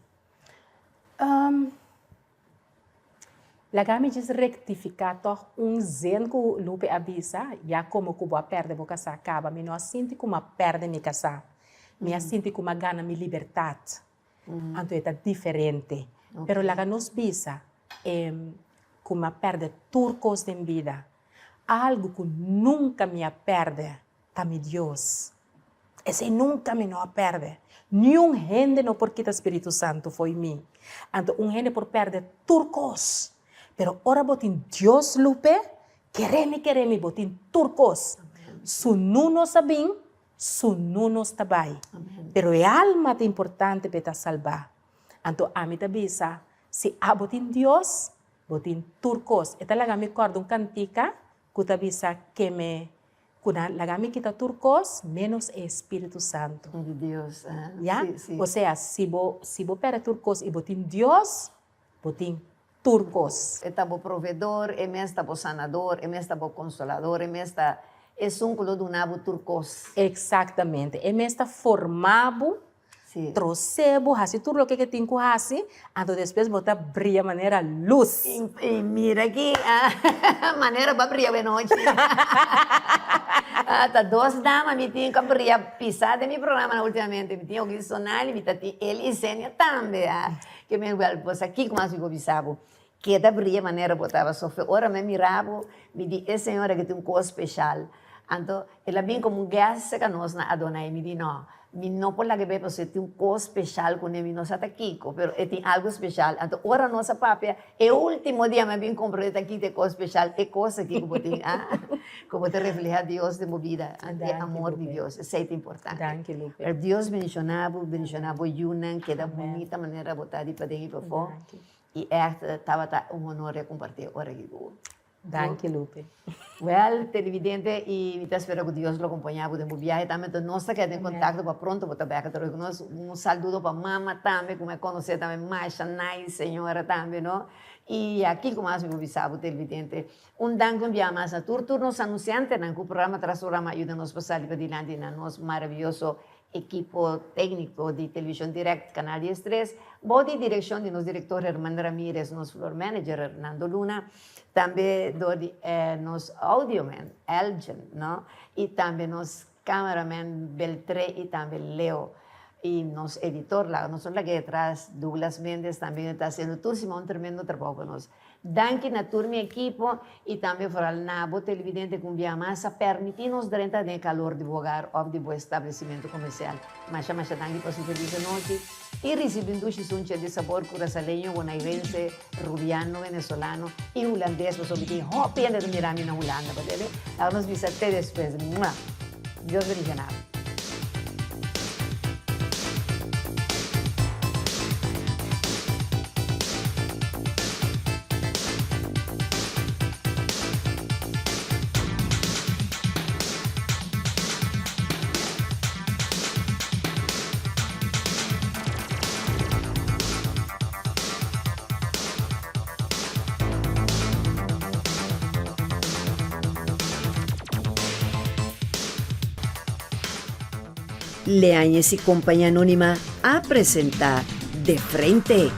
Laga mi djis rektifiká tòg un zin ku Lupe a bisa, ya komo ku bo a pèrdè bo kasá kaba, mi no a sinti ku mi a pèrdè mi kasá, mi a sinti ku mi a gana mi libertat. Anto e ta diferente. Pero laga nos bisa ku mi a pèrdè tur kos den bida, Algu ku nunka mi a pèrdè ta mi Dios. Esei nunka mi no a pèrdè. Niun hende no por kita Spiritu Santu fo'i mi. Anto un hende por pèrdè tur kos, pero ora bo tin Dios Lupe, kere mi kere mi, bo tin tur kos. Sunú nos a bin, sunú nos ta bai. Pero e alma ta importante pa e ta salbá. Anto ami ta bisa, si abo tin Dios, Bo tin tur kos. E ta laga mi kòrda un kantika ku ta bisa ke me ku nan laga mi kita tur kos ménos e Spiritu Santu. Di Dios, ah. Ya? Si, si. Osea, si bo si bo pèrdè tur kos i bo tin Dios, bo tin tur kos. E ta bo proveedor, e mes ta bo sanador, e mes ta bo konsolador, e mes ta esun ku lo duna bo tur kos. Eksaktamente. E mes ta forma bo Sí. Trose bo, hasi tur loke ke tin ku hasi, anto despues bo ta bria manera lus. I mira aki, manera bo a bria wenochi. Ta dos dama mi tin ku a bria pisa den mi programanan ultimamente. Mi tin Ogi Sonali, mi ta tin Eli Isenia tambe. Ke men wèl, bo sa kiko mas mi por bisa bo. Keda bria manera bo tabata sofri. Ora mi a mira bo, mi di e señora aki tin un kos speshal. Anto el a bin komo un guest serka nos na Adonai. Mi di no, mi no por laga e bai pasobra e tin un kos speshal kuné. Mi no sa ta kiko, pero e tin algu speshal. Anto ora nos a papia, e ultimo dia mi a bin komprondé ta kita e kos speshal, e kos aki ku bo tin, ah, ku bo ta reflehá Dios den bo bida, e amor di Dios. Esei ta importante. Danki, Lupe. Dios bendishoná bo, bendishoná bo yunan, keda bunita manera bo ta di paden i pafó. I ègt tabata un honor di a kompartí e ora aki ku bo. Danki Lupe. Wèl, televidente, i mi ta spera ku Dios lo kompañá bo den bo biahe tambe. Enton nos ta keda den kontakto pa pronto bo ta bèk atrobe ku nos. Un saludo pa mama tambe ku mi a konosé tambe masha nice señora tambe no. I aki ku mas mi por bisa bo televidente, un danki un biaha mas na tur tur nos anunsiantenan ku programa tras programa a yuda nos pa sali padilanti na nos maravioso Ekipo tékniko di Televishon Dirèkt Kanal diestres, bou di direkshon di nos direktor Herman Ramirez, nos floor manager Hernando Luna, tambe dor di nos audioman Elgin, no, i tambe nos cameraman Beltré i tambe Leo i nos editor laga nos no laga atras Douglas Mendez tambe ta hasiendo tur siman un tremendo trabou pa nos. Danki na tur mi ekipo y tambe vooral na bo televidente cu un bia mas a permiti nos drenta den e calor di bo hogar of di bo establecimento comercial. Masha masha danki pa su feliz anochi y ricibi un dushi sunchi di sabor Curaçaleño, Bonairense, Rubiano, Venezolano y Hulandes pasobra mi tin hopi hende ta mira mi na Hulanda pa tende. Laga nos bisa te despues. Mua! Dios bendiciona bo. Leañez y Compañía Anónima a presenta De Frente.